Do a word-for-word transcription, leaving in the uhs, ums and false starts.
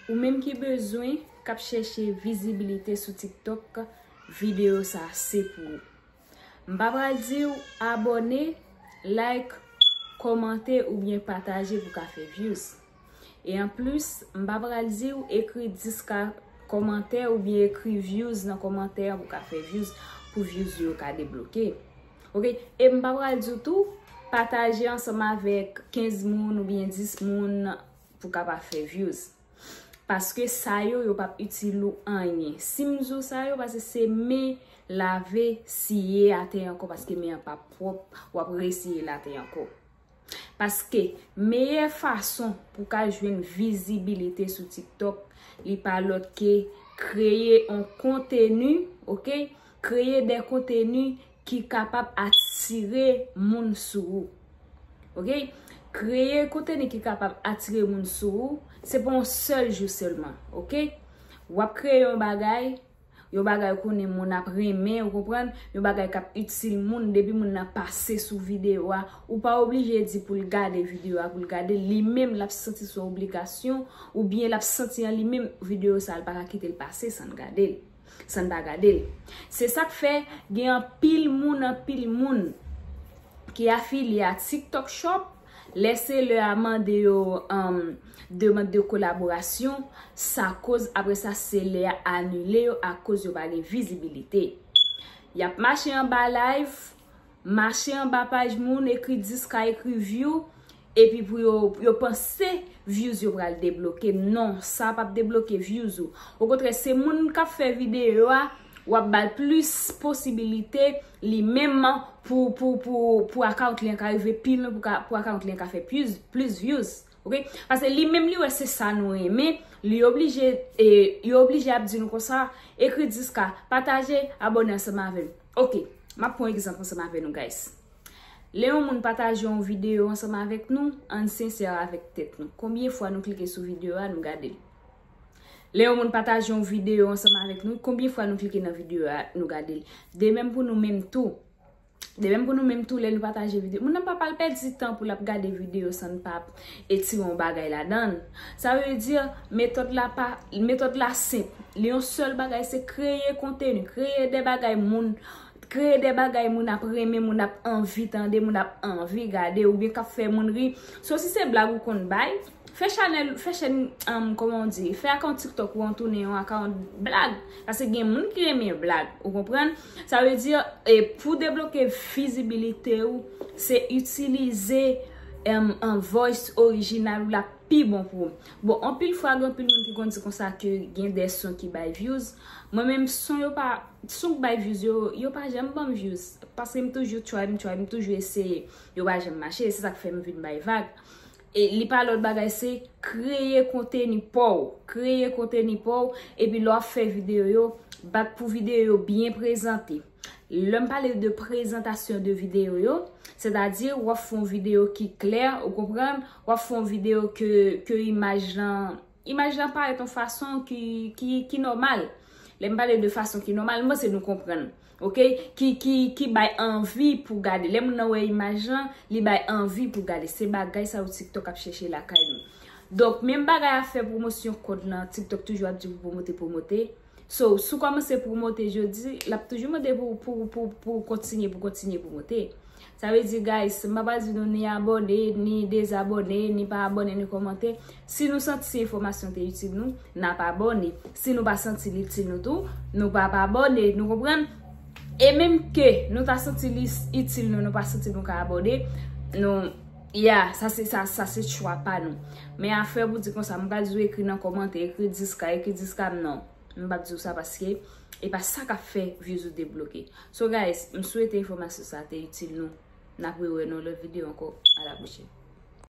Ou menm ki bezwen, k ap chèche vizibilite sou TikTok, videyo sa se pou ou. M pa pral di w abòne, like, kòmante oubyen pataje pou ka fè views. E anplis, m pa pral di w ekri dis ka kòmantè oubyen ekri views nan kòmantè pou ka fè views, pou views yo ka debloke. Ok? E m pa pral di w tou pataje ansanm avèk kenz moun oubyen dis moun pou ka pa fè views. Paske sa yo, yo p ap itil ou anyen. Si m di w sa yo, paske se men lave siye atè ankò, paske men an p ap pwòp, w ap resiye l atè ankò. Paske meyè fason pou ka jwenn vizibilite sou TikTok, li pa lòt ke kreye yon konteni, ok? Kreye de konteni ki kapab atire moun sou ou. Ok? Kreye konteni ki kapab atire moun sou ou, se pa yon sèl jou sèlman, ok? W ap kreye yon bagay, yon bagay ou konnen moun ap renmen, ou konprann? Yon bagay k ap itil moun, depi moun nan pase sou videyo a, ou pa oblije di pou l gade videyo a, pou l gade l, li menm l ap santi se yon obligasyon, oubyen l ap santi an li menm videyo sa a, l pa ka kite l pase san l gade l. San n pa gade l. Se sa k fè gen anpil moun, anpil moun ki afilye a TikTok Shop, lè selè a mande yo, um, demann de kolaborasyon, sa koz apre sa selè a anile yo akoz yo pa gen vizibilite. Y ap mache anba live, mache anba paj moun, ekri dis ka, ekri view, epi pou yo, yo panse views yo pral debloke. Non, sa p ap debloke views ou. Okontrè, se moun k ap fè videyo a, w ap ba l plis posibilite li menm pou, pou, pou, pou account li an ka rive pi lwen, pou ka, pou account li an ka fè plis, plis views. Ok? Paske li menm li wè se sa nou renmen, li oblije, e, li oblije ap di nou konsa, ekri dis ka, pataje, abòne ansanm avè m. Ok, m ap pran egzanp ansanm avè nou, guys. Lè yon moun pataje yon videyo ansanm avèk nou, ann sensè avèk tèt nou. Konbyen fwa nou klike sou videyo a, nou gade l? Lè yon moun pataje yon videyo ansanm avèk nou, konbyen fwa nou klike nan videyo a, nou gade l? De menm pou nou menm tou. De menm pou nou menm tou, lè nou pataje videyo, moun nan pa pral pèdi tan pou l ap gade videyo san n pa ap, e, tire yon bagay ladan l. Sa vle di, metòd la pa, metòd la senp. Li yon sèl bagay, se kreye konteni, kreye de bagay moun, kreye de bagay moun ap renmen, moun ap anvi tande, moun ap anvi gade, oubyen k ap fè moun ri. So, si se blag ou konn bay, fè chanèl, fè chèn, um, kòman w di, fè akawont TikTok ou an tounen yon akawont blag. Paske gen moun ki renmen blag, ou konprann? Sa vle di, e, pou debloke vizibilite ou, se itilize, um, an voice orijinal ou la pi bon pou ou. Bon, anpil fwa, gen anpil moun ki konn di konsa ke gen de son ki bay views. Mwen menm, son yo pa, son k bay views yo, yo pa janm ban m views. Paske m toujou try, m try, m toujou eseye. Yo pa janm mache, se sa k fè m vin bay vag. E li pa lòt bagay, se kreye konteni pa w. Kreye konteni pa w, epi lè w ap fè videyo yo, bat pou videyo yo byen prezante. Lè m pale de prezantasyon de videyo yo, sètadi w ap fè yon videyo ki klè, ou konprann? W ap fè yon videyo ke, ke imaj lan, imaj lan parèt yon fason ki, ki, ki nòmal. Lè m pale de fason ki nòmal, m panse nou konprann. Ok? Ki, ki, ki bay anvi pou gade. Lè moun nan wè imaj lan, li bay anvi pou gade. Se bagay sa yo TikTok ap chèche lakay nou. Donk, menm bagay a fè pwomosyon kòd lan, TikTok toujou ap di pou pwomote, pwomote. So, si w kòmanse pwomote jodi, l ap toujou mande pou, pou, pou, pou kontinye, pou kontinye pwomote. Sa vle di, guys, m pa pral di nou ni abòne, ni dezabòne, ni pa abòne, ni kòmante. Si nou santi se enfòmasyon te itil nou, n ap abòne. Si nou pa santi li itil nou tou, nou p ap abòne, nou konprann? E menm ke nou ta santi li itil nou, nou pa santi nou ka abòne, nou, ya, sa se, sa, sa se chwa pa nou. Men afè pou di konsa, m pa di w ekri nan kòmantè, ekri dis ka, ekri dis ka, non. M p ap di w sa paske e pa sa k ap fè views ou debloke. So guys, m swete enfòmasyon sa te itil nou. N ap rewè nan lòt videyo ankò. A la pwochèn.